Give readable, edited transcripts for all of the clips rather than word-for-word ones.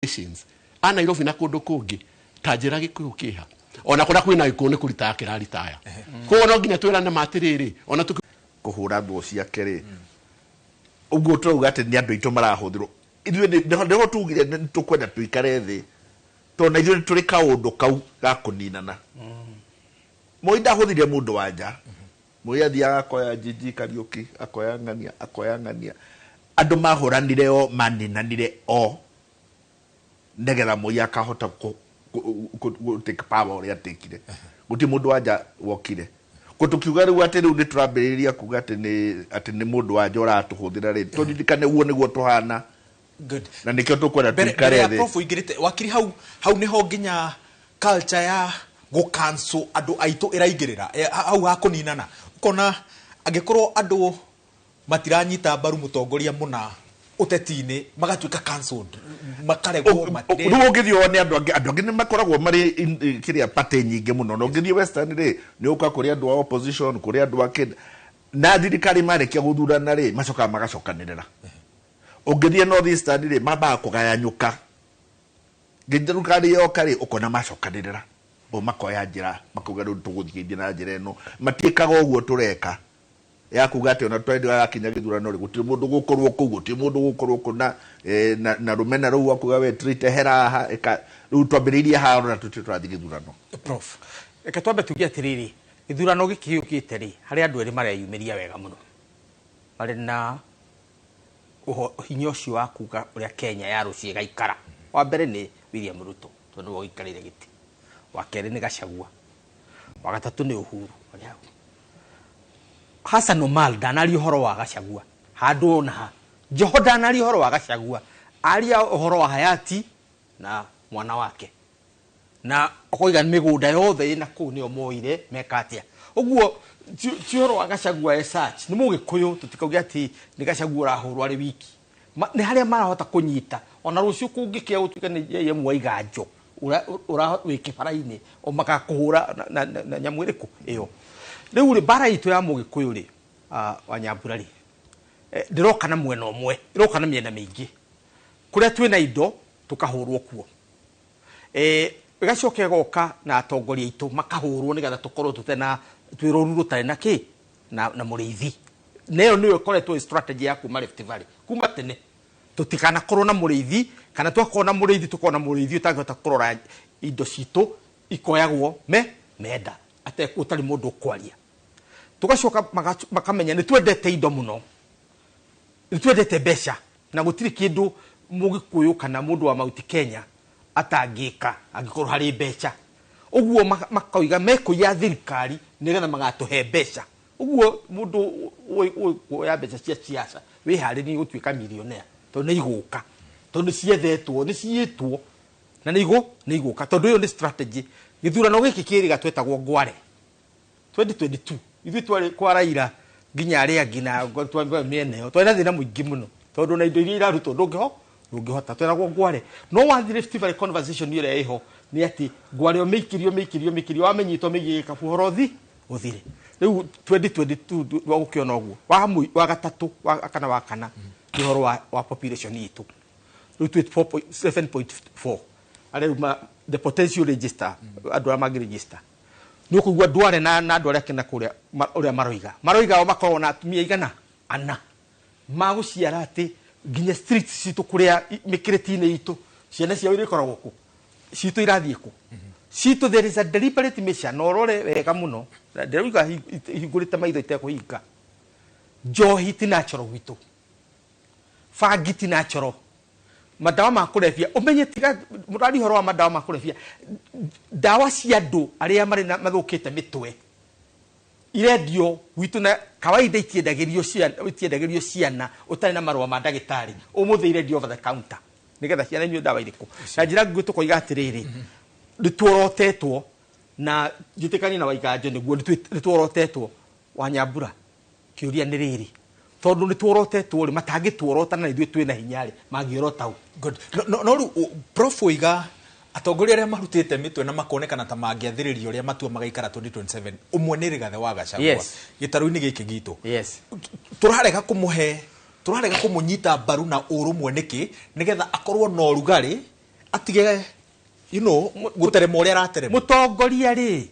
Politicians a Nairobi na kũndũ kũngĩ, ta njĩra Gĩkũyũ kĩha ona kũrĩa kwĩna Gĩkũyũ nĩ kũritaya kĩraritaya. Koguo no nginya twĩrane ma atĩrĩrĩ, ona tũkĩ kũhũra thũ ciake rĩ, ũguo tũrauga atĩ nĩ andũ aitũ marahũthĩrwo. Ithuĩ nĩho tugire nĩ tũkwenda tũikare thĩ, tondũ na ithuĩ nĩ tũrĩ kaũndũ kau ga kũninana. Moi ndahũthire mũndũ wa nja. Moi athiaga akoya Njinji Kariũki, akoya ng'ania, akoya ng'ania. Andũ mahũranire o maninanire o nĩgetha Moi akahota kũ take power ũrĩa atekire. Gũtirĩ mũndũ wa nja wokire. Ko tũkiuga rĩu atĩ rĩu nĩ tũrambĩrĩria kuga atĩ nĩ mũndũ wa nja ũratũhũthĩra rĩ, tũririkane ũguo nĩguo tũhana. Good. Na nĩkĩo tũkwenda mbere tũikare mbere ya thĩ. Prof ũingĩrĩte wakiri, hau hau nĩho nginya culture ya gũcancel andũ aitũ ĩraingĩrĩra. Hau ha kũninana, ũkona angĩkorwo andũ matiranyita mbaru mũtongoria mũna ũteti-inĩ, magatuĩka cancelled, makaregwo matirĩ. Rĩu ũngĩthiĩ wone andũ angĩ nĩ makoragwo marĩ kĩrĩa, party nyingĩ mũno. Na ũngĩthiĩ Western rĩ, nĩ ũka kũrĩ andũ a opposition, kũrĩ andũ a kĩ na thirikari. Marĩkia gũthurana rĩ, macokaga magacokanĩrĩra. Ũngĩthiĩ North Eastern rĩ, mambaga kũgayanyũka nginya thirikari yoka rĩ, ũkona macokanĩrĩra o makoya njĩra, makauga rĩu tũgũthiĩ na njĩra ĩno. Matiĩkaga ũguo tũreka ya kuga atĩ ona twagakinya gĩthurano rĩ, gũtirĩ mũndũ gũkorwo kũu, gũtirĩ mũndũ gũkorwo kũu na, na rũmena rũu akuga we treat hera haha ĩka. Rĩu twambĩrĩirie haha na tũtirĩ tũrathiĩ gĩthurano. Prof. Reke twambe tuge atĩrĩrĩ, gĩthurano gĩkĩ gĩũkĩte rĩ, harĩ andũ erĩ mareyumĩria wega mũno marĩ na hinya ũcio wa kuga ũrĩa Kenya ya rũciũ ĩgaikara. Wa mbere nĩ William Ruto, tondũ nĩwe ũikarĩire gĩtĩ. Wa kerĩ nĩ Gachagua. Wa gatatũ nĩ Uhuru. Marĩ hau. Hassan Omar ndanaria ũhoro wa Gachagua handũ ona ha. Joho ndanaria ũhoro wa Gachagua, aria ũhoro wa hayati na mwana wake na ũkoiga mĩgũnda yothe ĩna kũu nĩyo moire meka atĩa. Ũguo ti ũhoro wa Gachagua as such, nĩ Mũgĩkũyũ. Tũtikauge atĩ nĩ Gachagua ũrahũrwo arĩ wiki. Nĩ harĩa marahota kũnyita ona rũciũ kũngĩkĩa gũtuĩka nĩ JM Waiganjo ũra wĩ kĩbara-inĩ o magakũhũra na nyamũ ĩrĩkũ ĩyo. Rĩu rĩ, mbara itũ ya Mũgĩkũyũ rĩ, Wanyambura rĩ, ndĩroka na mwena ũmwe, ĩroka na mĩena mĩingĩ. Kũrĩa twĩna indo tũkahũrwo kuo, ĩgacoka ĩgoka na atongoria aitũ makahũrwo nĩgetha tũkorwo tũtena twĩ rũru rũtarĩ na kĩ na mũrĩithi. Na ĩyo nĩyo ĩkoretwo ĩ strategy ya kuma Rift Valley kuma tene, tũtikanakorwo na mũrĩithi, kana twakorwo na mũrĩithi, tũkorwo na mũrĩithi ũtangĩhota kũrora indo citũ, ikoyagwo me menda ũtarĩ mũndũ ũkwaria. Tũgacoka makamenya nĩ twendete indo mũno, nĩ twendete mbeca, na gũtirĩ kĩndũ Mũgĩkũyũ kana mũndũ wa Mount Kenya atangĩka angĩkorwo harĩ mbeca. Ũguo makoiga mekũiya thirikari nĩgetha magatũhe mbeca. Ũguo mũndũ ũĩ kuoya mbeca cia ciaca, wĩharĩrie gũtuĩka millionaire, tondũ nĩ igũka, tondũ nĩ ciethetwo, nĩ ciĩtwo na nĩ igũka, tondũ ĩyo nĩ strategy. Gĩthurano gĩkĩ kĩrĩga twetagwo ngware 2022, ithuĩ twarĩ kwa Raila nginya arĩa angĩ na twambia mĩena ĩyo, twarĩ na thĩna mũingĩ mũno, tondũ na indo iria irarutwo ndũngĩhota, tweragwo ngware. No wathiĩ Rift Valley, conversation ĩrĩa ĩho nĩ atĩ ngware ũmĩikĩrio, ũmĩikĩrio, ũmĩikĩrio, wamenyitwo mĩigie gĩkabu, ũhoro ũthire. Rĩu 2022 wa gũkĩona ũguo wa gatatũ, wa kana, wa kana nĩ ũhoro wa population itũ. Rĩu twĩ 7.4 arĩa rĩu the potential register, andũ arĩa mangĩ register. Nĩ ũkũigua ndware na andũ arĩa kena kũrĩa ũrĩa maroiga o makoragwo na atumia igana ana magũciara, atĩ nginya streets citũ kũrĩa mĩkĩrĩti-inĩ itũ, ciana ciao iria ikoragwo kũ citũ irathiĩ kũ citũ. There is a deliberate mission na ũrore wega mũno. Na ndĩrauga hingũrĩte maitho itekũhinga. Njohi ti natural gwitũ, bangi ti natural, madawa ma kũrebia, ũmenye tiga mũrari ũhoro wa madawa ma kũrebia, ndawa cia andũ arĩa marĩ na mathũkĩte mĩtwe irendio gwitũ. Na kawaida itiendagĩrio ciana, itiendagĩrio ciana ũtarĩ na marũa ma ndagĩtarĩ. Ũmũthĩ irendio over the counter nĩgetha ciana inyue ndawa irĩkũ. Na njĩra nguhĩ tũkoiga atĩrĩrĩ, nĩtuorotetwo na njĩtĩkanie na Waiganjo nĩguo nĩtuorotetwo. Wanyambura, kĩũria nĩ rĩrĩ, tondũ nĩtuorotetwo rĩ, matangĩtuorota na ithuĩ twĩna hinya rĩ, mangĩorota ũ? Good. No rĩu Prof oiga atongoria arĩa marutĩte mĩtwe na makonekana ta mangĩathĩrĩria ũrĩa matua magaikara 2027, ũmwe nĩ Rigathĩ wa Gachagua gĩtarũ-inĩ gĩkĩ gitũ. Tũrarega kũmũhe, tũrarega kũmũnyita mbaru na ũrũmwe nĩkĩ, nĩgetha akorwo na ũrugarĩ? Atige you know guterema uria araterema. Mutongoria ri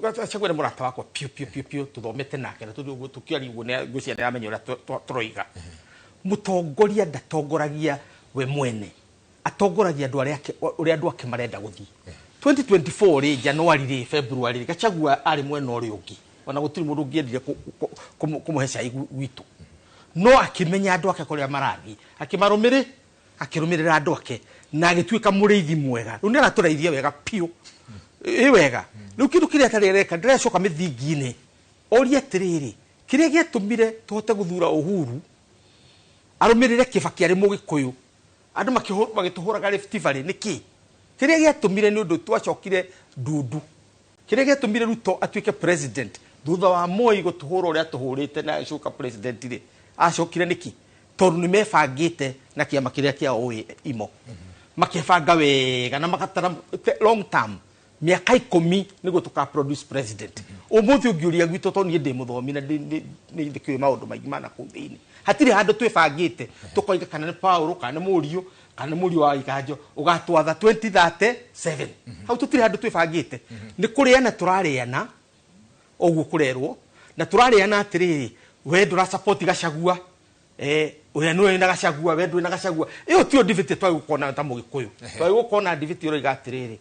Gachagua nĩ mũrata wakwa piũ piũ piũ piũ, tũthomete nake na tũkĩaria ũguo ngwĩciria nĩ aramenya ũrĩa tũroiga. Mũtongoria ndatongoragia we mwene, atongoragia andũ arĩa ake, ũrĩa andũ ake marenda gũthiĩ. 2024 rĩ, January rĩ, February rĩ, Gachagua arĩ mwena ũrĩa ũngĩ, ona gũtirĩ mũndũ ũngĩendire kũmũhe cai gwitũ, no akĩmenya andũ ake kũrĩa marathiĩ, akĩrũmĩrĩra andũ ake na agĩtuĩka mũrĩithi mwega. Rĩu nĩ aratũraithia wega piũ, ĩ wega. Rĩu kĩndũ kĩrĩa atarĩ areka, ndĩracoka mĩthingi-inĩ, orie atĩrĩrĩ, kĩrĩa gĩatũmire tũhote gũthura Uhuru arũmĩrĩre Kibaki arĩ Mũgĩkũyũ, andũ magĩtũhũraga Rift Valley nĩkĩ? Kĩrĩa gĩatũmire nĩ ũndũ twacokire ndundu. Kĩrĩa gĩatũmire Ruto atuĩke president thutha wa Moi gũtũhũra ũrĩa atũhũrĩte na agĩcoka president rĩ, acokire nĩkĩ? Tondũ nĩ mebangĩte na kĩama kĩrĩa kĩa OA imo, makebanga wega na magatara long term, mĩaka 10 nĩguo tũka produce president. Ũmũthĩ ũngĩũria gwitũ, tondũ niĩ ndĩ mũthomi na nĩ ndĩkĩũĩ maũndũ maingĩ ma nakũu thĩinĩ, hatirĩ handũ twĩbangĩte tũkoiga kana nĩ Paul kana nĩ mũriũ kana nĩ mũriũ wa Iganjo ũgatwatha 2037. Hau tũtirĩ handũ twĩbangĩte, nĩ kũrĩana tũrarĩana ũguo kũrerwo, na tũrarĩana atĩrĩrĩ, we ndũra support Gachagua, ũrĩa nĩwe wĩna Gachagua, we ndwĩna Gachagua. Ĩyo tiyo debate twagĩrĩirwo gũkorwo nayo ta Mũgĩkũyũ. Twagĩrĩirwo gũkorwo na debate ĩroiga atĩrĩrĩ,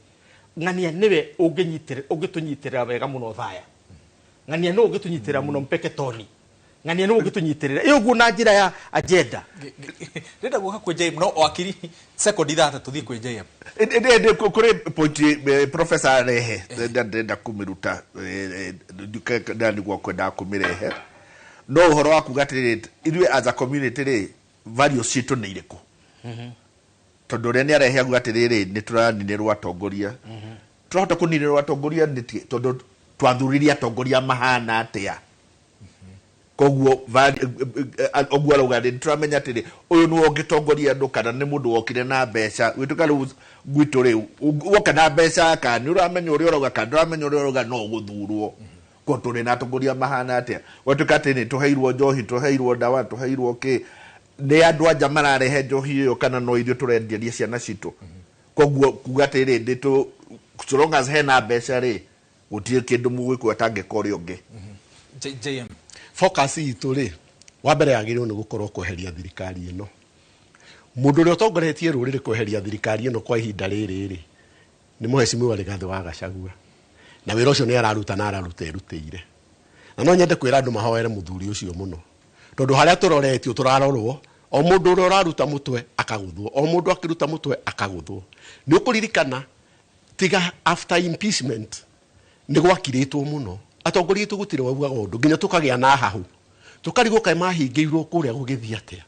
ng'ania nĩwe ũngĩtũnyitĩrĩra wega mũno Thaya, ng'ania nĩwe ũngĩtũnyitĩrĩra mũno Mpeketoni, ng'ania nĩwe ũngĩtũnyitĩrĩra ĩyo ũguo na njĩra ya agenda. Ndĩrenda guoka kwĩ JM, no wakiri sekondi 3 tũthiĩ kwĩ JM. Kũrĩ point professor arehe, ndĩrenda kũmĩruta, nĩguo kwendaga kũmĩrehe, no ũhoro wa kuga atĩrĩrĩ, ithuĩ as a community rĩ, values citũ nĩ irĩkũ? Tondũ ũrĩa nĩ arehe auga atĩrĩrĩ, nĩ tũraninĩrwo atongoria. Tũrahota kũninĩrwo atongoria nĩkĩ? Tondũ twathuririe atongoria mahana atĩa? Koguo ũguo arauga nĩ tũramenya atĩrĩ, ũyũ nĩwe ũngĩtongoria andũ kana nĩ mũndũ wokire na mbeca. Gwĩtuĩka rĩu gwitũ rĩu, woka na mbeca, kana nĩ ũramenya ũrĩa ũrauga, kana ndũramenya ũrĩa ũrauga, no ũgũthurwo. Ko tũrĩ na atongoria mahana atĩa? Gwatuĩka atĩ nĩ tũheirwo njohi, tũheirwo ndawa, tũheirwo kĩ, nĩ andũ anja mararehe njohi ĩyo kana no ithuĩ tũrenderia ciana citũ? Koguo kuga atĩrĩ, nĩ tũ, so long as hena mbeca rĩ, gũtirĩ kĩndũ mũgĩkũyũ atangĩka ũrĩa ũngĩ. JM. Focus itũ rĩ, wa mbere yagĩrĩirwo nĩ gũkorwo kweheria thirikari ĩno. Mũndũ ũrĩa ũtongoretie rũrĩrĩ kweheria thirikari ĩno kwa ihinda rĩrĩ rĩ, nĩ Mheshimiwa Rigathĩ wa Gachagua. Na wĩra ũcio nĩ araruta na araruta erutĩire. Na no nyende kwĩra andũ mahoere mũthuri ũcio mũno, tondũ harĩa tũroretio tũrarorwo, o mũndũ ũrĩa ũraruta mũtwe akagũthwo, o mũndũ akĩruta mũtwe akagũthwo. Nĩ ũkũririkana tiga after impeachment nĩ gwakirĩtwo mũno, atongoria aitũ gũtirĩ waugaga ũndũ, nginya tũkagĩa na hahu, tũkarigwo kaĩ mahingĩirwo kũrĩa gũgĩthiĩ atĩa,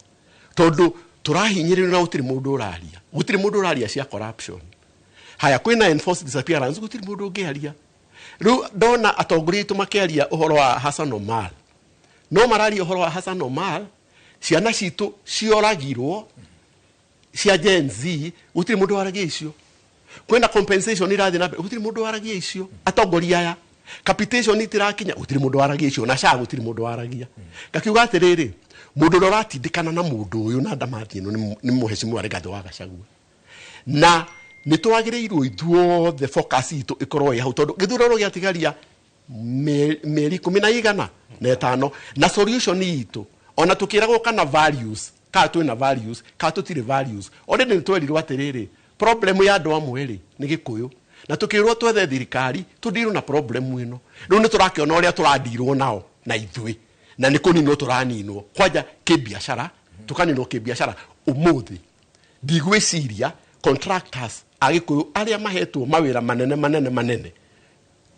tondũ tũrahinyĩrĩrio na gũtirĩ mũndũ ũraria, gũtirĩ mũndũ ũraria cia corruption. Haya, kwĩna enforced disappearance, gũtirĩ mũndũ ũngĩaria. Rĩu ndona atongoria aitũ makĩaria ũhoro wa Hassan Omar, no mararia ũhoro wa Hassan Omar, ciana citũ cioragirwo cia Gen Z, gũtirĩ mũndũ waragia icio. Kwĩna compensation irathiĩ na mbere, gũtirĩ mũndũ waragia icio. Atongoria aya capitation itirakinya, gũtirĩ mũndũ waragia icio, na SHA gũtirĩ mũndũ waragia. Ngakiuga atĩrĩrĩ, mũndũ ũrĩa ũratindĩkana na mũndũ ũyũ na ndamathi ĩno nĩ Mheshimiwa Rigathĩ wa Gachagua. Na nĩ twagĩrĩirwo ithuothe focus itũ ĩkorwo ĩ hau, tondũ gĩthurano gĩatigaria mĩeri 15, na solution itũ ona tũkĩragwo kana values, kana twĩna values, kana tũtirĩ values. Already nĩ twerirwo atĩrĩrĩ, problem ya andũ amwe rĩ nĩ Gĩkũyũ, na tũkĩrwo twethe thirikari tũndirwo na problem ĩno. Rĩu nĩ tũrakĩona ũrĩa tũrandirwo nao na ithuĩ, na nĩ kũninwo tũraninwo kwanja kĩbiacara, tũkaninwo kĩbiacara. Ũmũthĩ ndigwĩciria contractors a Gĩkũyũ arĩa mahetwo mawĩra manene manene manene,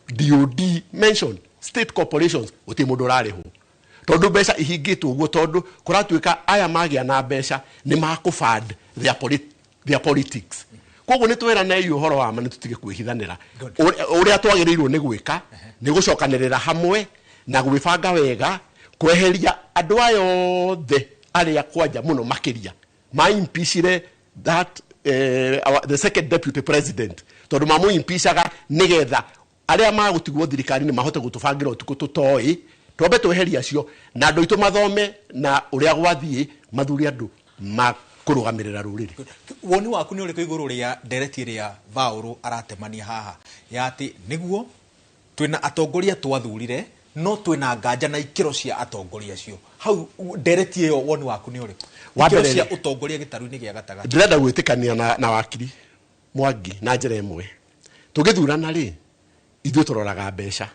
DOD mention state corporations, gũtirĩ mũndũ ũrarĩhwo, tondũ mbeca ihingĩtwo ũguo, tondũ kũratuĩka aya magĩa na mbeca nĩ makũfund their politics. Koguo nĩ tweranei ũhoro wa ma, nĩ tũtige kwĩhithanĩra. Ũrĩa twagĩrĩirwo nĩ gwĩka nĩ gũcokanĩrĩra hamwe na gwĩbanga wega, kweheria andũ aya othe arĩa kwanja mũno makĩria ma impeachire that the second deputy president, tondũ mamũ impeachaga nĩgetha arĩa magũtigwo thirikari-inĩ mahote gũtũbangĩra ũtukũ tũtoĩ. Twambe tweherie acio na andũ aitũ mathome na ũrĩa gwathiĩ, mathure andũ Kũrũgamĩrĩra rũrĩrĩ. Woni waku nĩ ũrĩkũ igũrũ rĩa ndereti ĩrĩa Vaũrũ aratemania haha ya atĩ nĩguo twĩna atongoria twathurire no twĩna nganja na ikĩro cia atongoria acio? Hau ndereti ĩyo, woni waku nĩ ũrĩkũ? Wa Ikĩro mbere cia rĩ- ũtongoria gĩtarũ-inĩ gĩa gatagatĩ. Ndĩrenda gwĩtĩkania na wakiri Mwangi na njĩra ĩmwe. Tũgĩthurana rĩ, ithuĩ tũroraga mbeca,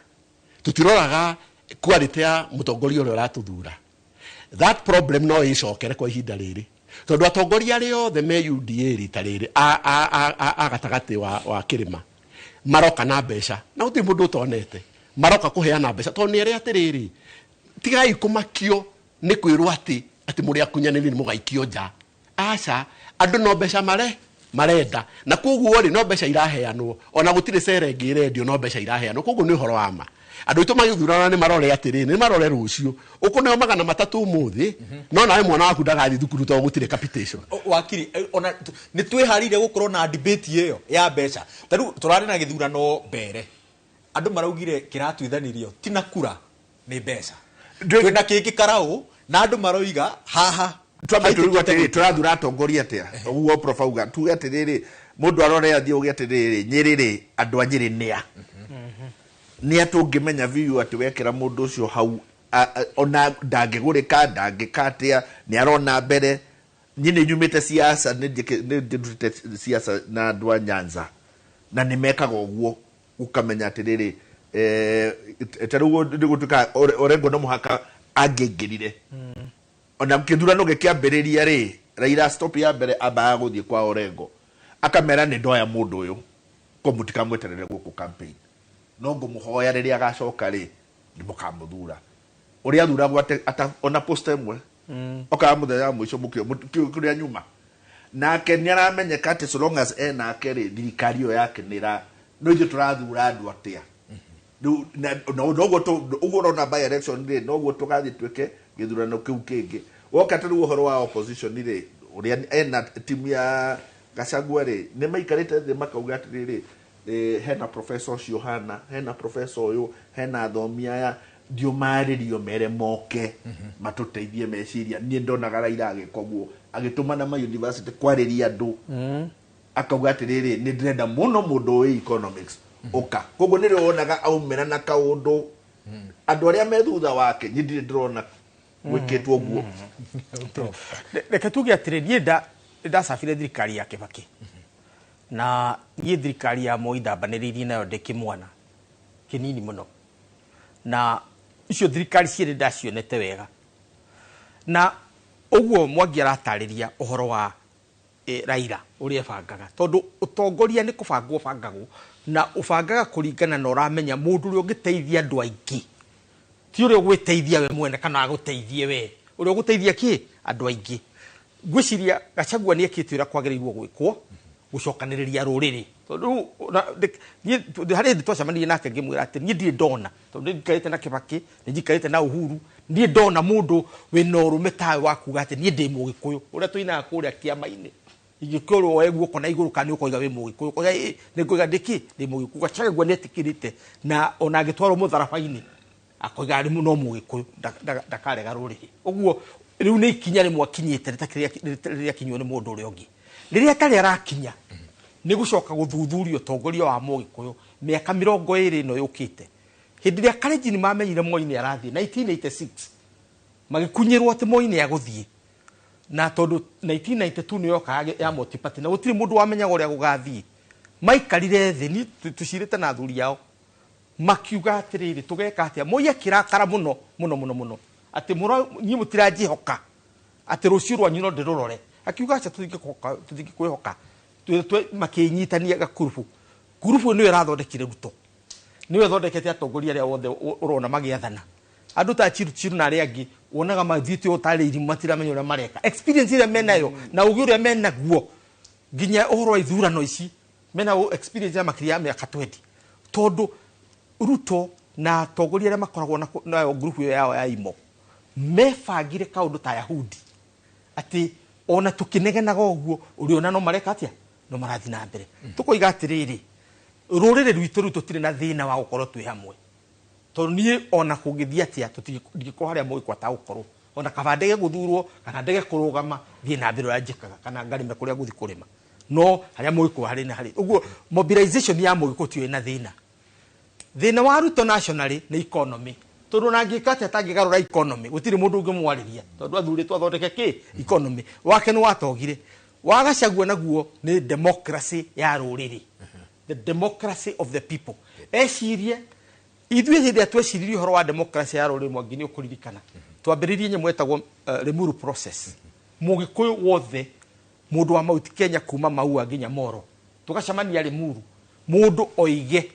tũtiroraga quality ya mũtongoria ũrĩa ũratũthura. That problem no ĩcokere kwa ihinda rĩrĩ, tondũ atongoria arĩa othe me UDA rita rĩrĩ a gatagatĩ wa kĩrĩma maroka na mbeca, na gũtirĩ mũndũ ũtonete maroka kũheana mbeca, tondũ nĩ erĩ atĩrĩrĩ, tigai kũmakio nĩ kwĩrwo atĩ mũrĩ akunyanĩri nĩ mũgaikio nja. Aca, andũ no mbeca marenda, na koguo rĩ, no mbeca iraheanwo. Ona gũtirĩ cere ĩngĩ ĩrendio, no mbeca iraheanwo. Koguo nĩ ũhoro wa ma, andũ aitũ magĩthurana nĩ marore atĩrĩrĩ, nĩ marore rũciũ. Ũkũneo 300 ũmũthĩ, no nawe mwana waku ndagathiĩ thukuru tondũ gũtirĩ capitation. Wakiri, ona nĩ twĩharĩire gũkorwo na debate ĩyo ya mbeca? Ta rĩu tũrarĩ na gĩthurano mbere, andũ maraugire kĩratuithanirio ti na kura, nĩ mbeca. Twĩna kĩngĩ karaũ na andũ maroiga haha Twambe haitĩkĩte. tũrigwo atĩrĩrĩ, tũrathura atongoria atĩa? Ũguo prof auga, tuge atĩrĩrĩ, mũndũ arore athiĩ uge atĩrĩrĩ, Nyĩrĩ rĩ, andũ a Nyĩrĩ nĩa nĩa tũngĩmenya biũ atĩ wekĩra mũndũ ũcio hau ona ndangĩgũrĩka, ndangĩka atĩa, nĩ arona mbere. Niĩ nĩ nyumĩte siasa, nĩ ndĩrutĩte siasa na andũ a Nyanza, na nĩ mekaga ũguo, ũkamenya atĩrĩrĩ, ta rĩu nĩ gũtuĩka Orengo no mũhaka angĩaingĩrire ona kĩthurano gĩkĩambĩrĩria rĩ, Raila stop ya mbere ambaga gũthiĩ kwa Orengo, akamera nĩ ndoya mũndũ ũyũ, ko mũtikamweterere gũkũ campaign, no ngũmũhoya rĩrĩa agacoka rĩ, nĩ mũkamũthura. Ũrĩa athuragwo ona posta ĩmwe okaga mũthenya wa mũico mũkĩo kũrĩa nyuma nake nĩ aramenyeka atĩ so long as enake rĩ, thirikari ĩyo yake nĩ ĩra no ithuĩ tũrathura andũ atĩa rĩu? Noguo ũguo ũrona by election rĩ, noguo tũgathiĩ twĩke gĩthurano kĩu kĩngĩ. Woka ta rĩu ũhoro wa opposition rĩ, ũrĩa ena timu ya Gachagua rĩ, nĩ maikarĩte thĩ makauga atĩrĩrĩ, hena professor ũcio hana, hena professor ũyũ, hena athomi aya, ndiũmarĩrio mere moke matũteithie meciria. Niĩ ndonaga Raila agĩka ũguo, agĩtũmana ma university kwarĩria andũ, akauga atĩrĩrĩ, nĩ ndĩrenda mũno mũndũ wĩ economics ũka. Koguo nĩrĩo wonaga aumĩra na kaũndũ, andũ arĩa me thutha wake, niĩ ndirĩ ndĩrona gwĩkĩtwo ũguo. Reke tuge atĩrĩ, niĩ ndacabire thirikari ya Kibaki, na niĩ thirikari ya Moi ndambanĩrĩirie nayo ndĩ kĩmwana kĩnini mũno, na icio thirikari cierĩ ndacionete wega. Na ũguo Mwangi aratarĩria ũhoro wa Raila ũrĩa ebangaga, tondũ ũtongoria nĩ kũbangwo ũbangagwo, na ũbangaga kũringana na ũramenya mũndũ ũrĩa ũngĩteithia andũ aingĩ, ti ũrĩa ũgwĩteithia we mwene kana agũteithie we, ũrĩa ũgũteithia kĩ andũ aingĩ. Ngwĩciria Gachagua nĩ ekĩte ũrĩa kwagĩrĩirwo gwĩkwo, gũcokanĩrĩria rũrĩrĩ, tondũ rĩu niĩ harĩ hĩndĩ twacemanirie nake, ngĩmwĩra atĩ niĩ ndirĩ ndona, tondũ nĩ njikarĩte na Kibaki, nĩ njikarĩte na Uhuru, niĩ ndona mũndũ wĩna ũrũme tawe wa kuga atĩ niĩ ndĩ Mũgĩkũyũ, ũrĩa tũinaga kũrĩa kĩama-inĩ, ingĩkorwo woe guoko na igũrũ kana nĩ ũkoiga wĩ Mũgĩkũyũ, ũkoiga ĩ nĩ ngoiga ndĩkĩ ndĩ Mũgĩkũyũ. Gachagua nĩ etĩkĩrĩte, na ona angĩtwarwo mũtharaba-inĩ akoiga arĩ no Mũgĩkũyũ, ndakarega rũrĩrĩ. Ũguo rĩu nĩ ikinya rĩmwe akinyĩte rĩrĩa akinywo nĩ mũndũ ũrĩa ũngĩ. Rĩrĩa atarĩ arakinya nĩ gũcoka gũthuthuria ũtongoria wa Mũgĩkũyũ mĩaka 20 ĩno yũkĩte. Hĩndĩ ĩrĩa Kalenjin mamenyire Moi nĩ arathiĩ 1986, magĩkunyĩrwo atĩ Moi nĩ agũthiĩ, na tondũ 1992 nĩ yokaga ya multi-party na gũtirĩ mũndũ wamenyaga ũrĩa gũgathiĩ, maikarire thĩ ni tũcirĩte na athuri ao, makiuga atĩrĩrĩ, tũgeka atĩa? Moi akĩrakara mũno mũno mũno mũno atĩ niĩ mũtiranjĩhoka, atĩ rũciũ rwanyu no ndĩrũrore. Akiuga aca, tũtingĩkwĩhoka. Makĩnyitania gakurubu. Ngurubu nĩyo ĩrathondekire Ruto, nĩyo ĩthondekete atongoria arĩa othe ũrona magĩathana, andũ ta Chiru Chiru na arĩa angĩ wonaga mathiĩte ũũ tarĩ irimũ, matiramenya ũrĩa mareka. Experience ĩrĩa menayo na ũgĩ ũrĩa menaguo, nginya ũhoro wa ithurano ici mena experience ya makĩria ya mĩaka 20, tondũ Ruto na atongoria arĩa makoragwo nayo ngurubu ĩyo yao ya imo mebangire kaũndũ ta Yahudi, atĩ ona tũkĩnegenaga ũguo ũrĩona no mareka atĩa, no marathiĩ na mbere. Tũkoiga atĩrĩrĩ, rũrĩrĩ rwitũ rĩu tũtirĩ na thĩna wa gũkorwo twĩ hamwe, tondũ niĩ ona kũngĩthiĩ atĩa, ndingĩkorwo harĩa Mũgĩkũ atagũkorwo. Ona kaba ndege guthurwo kana ndege kurugama thie na mbere uria njikaga kana ngarime kuria guthi kurima. No haria Mũgĩkũyũ harĩ na harĩ. Uguo mobilization ya Mũgĩkũyũ tiyo ina thina. Thina wa Ruto nationally ni economy. Tondu na ngika atia tangigarura economy gutiri mundu ungimwariria tondu athuritwo athondeke ki economy wake ni watogire. Wa Gachagua naguo ni democracy ya ruriri, the democracy of the people. Ecirie ithuĩ hĩndĩ ĩrĩa tweciririe ũhoro wa democracy ya rũrĩrĩ Mwangi nĩ ũkũririkana twambĩrĩirie nyamũ ĩtagwo Limuru process. Mũgĩkũyũ wothe mũndũ wa Mount Kenya kuma Maua nginya Moro tũgacemania Limuru, mũndũ oige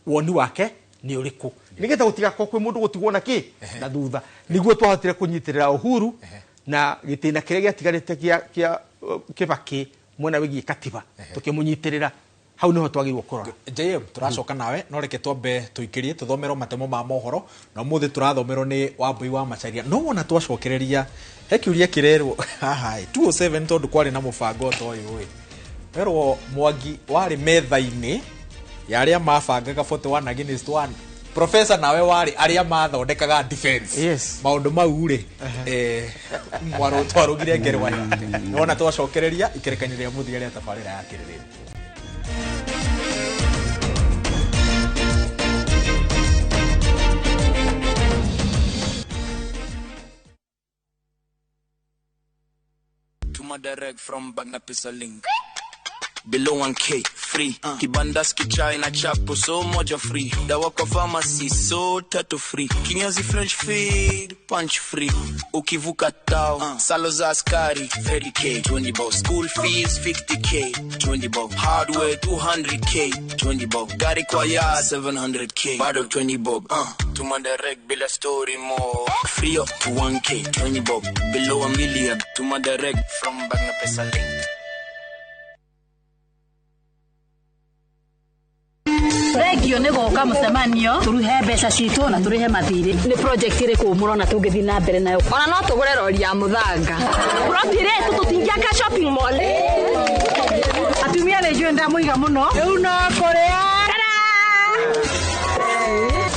woni wake nĩ ũrĩkũ nĩgetha gũtigakorwo kwĩ mũndũ gũtigwo na kĩ na thutha. Nĩguo twahotire kũnyitĩrĩra Uhuru na gĩtĩna kĩrĩa gĩatigarĩte kĩa Kibaki mwena wĩgiĩ katiba tũkĩmũnyitĩrĩra. Hau niho twagĩrĩirwo kũrora. JM tũracoka nawe no reke twambe tũikĩrie tũthomerwo matemo ma mohoro na ũmũthĩ tũrathomerwo nĩ Wambui wa Macharia. No wona twacokereria he kĩũria kĩrerwo haha 207 tondũ kwarĩ na mũbango ta ũyũ ĩ werwo Mwangi warĩ metha-inĩ ya arĩa mabangaga 41 against 1. Professor nawe warĩ arĩa mathondekaga defense. Yes. Maũndũ mau rĩ twarũgire ngerwa. Nĩwona twacokereria ikerekanio rĩa mũthia rĩa tabarĩra ya kĩrĩrĩrio. Direct from Bagna Link. Below 1K free. Kibandaski chai na chapo so moja free. Dawa kwa pharmacy so tatu free. Kinyozi French feed punch free. Ukivuka tao salo za askari 30K 20 bob. School fees 50K 20 bob. Hardware 200K 20 bob. Gari kwa ya 700K bado 20 bob. Tuma direct bila story more. Free up to 1K 20 bob. Below a million. Tuma direct from Bagna Pesa Link. Thengio nĩ gũka mũcemanio tũruhe mbeca citũ na tũrĩhe mathirĩ. Nĩ project ĩrĩkũ mũrona tũngĩthiĩ na mbere nayo? Ona no tũgũre rori ya mũthanga. Plot ĩrĩa tũtingĩaka shopping mall. Atumia nĩ njũĩ ndamũiga mũno. Rĩu no kũrĩa.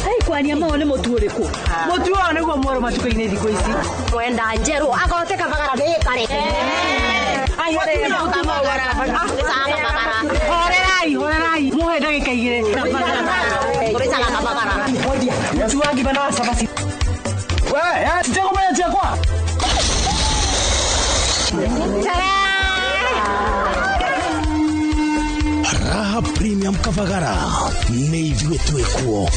Hey, kwaria mau nĩ mũtu ũrĩkũ? Mũtu ũyũ nĩguo mwerũ matukũ-inĩ thikũ ici. Mwenda njerũ agote kabagara nĩ kare. Horerai, horerai. Muhe ndagĩka igĩrĩ. Mũtu wa ngima na wa cabaci. We, titegũmenya ciakwa. Raha Premium Kavagara nĩ ithuĩ twĩkuo.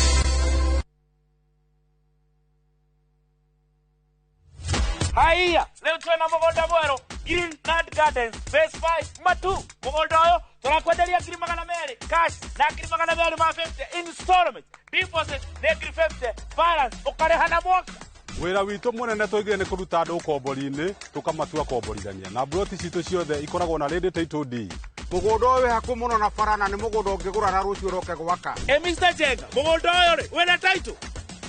Haiya, leo twena mũgũnda mwerũ Green Land Gardens Phase 5 Matu. Mũgũnda ũyũ tũrakwenderia 200,000 cash na 250 installment. Deposit nĩ 50, balance ũkarĩha na mwaka. Wĩra witũ mũnene tũigire nĩ kũruta andũ ũkombori-inĩ tũkamatua komborithania na mburoti citũ ciothe ikoragwo na ready title deed. Mũgũnda ũyũ wĩ hakuhĩ mũno na bara na nĩ mũgũnda ũngĩgũra na rũciũ ũroke gwaka. Mr. Jenga, mũgũnda ũyũ rĩ wĩna title?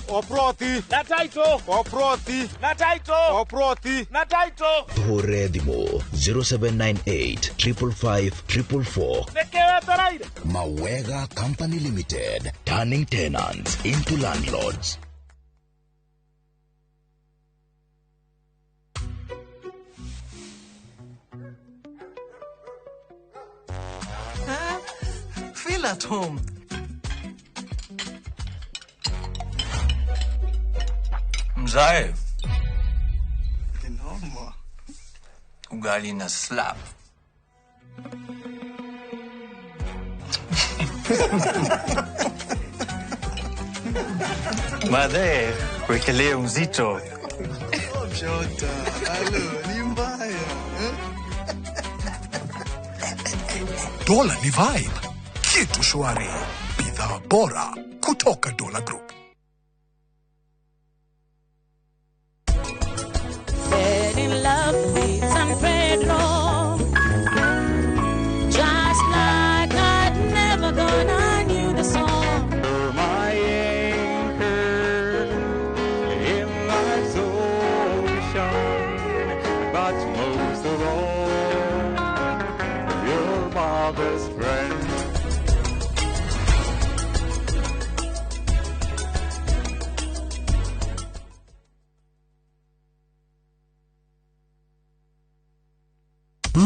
O ploti. Na title. O ploti. Na title. O ploti. Na title. Tũhũre thimũ 0798 555 444. Nĩkĩ wetereire? Mawega Company Limited, turning tenants into landlords. Feel at home. Mzae. Ugali na slap. Madhe, wekelea mzito. Shota, halo, ni mbaya. Dola ni vibe. Kitu shwari. Bidhaa bora kutoka Dola Group. In love with San Pedro, just like I'd never gone, I knew the song. You're my anchor in life's ocean, but most of all, you're my best friend.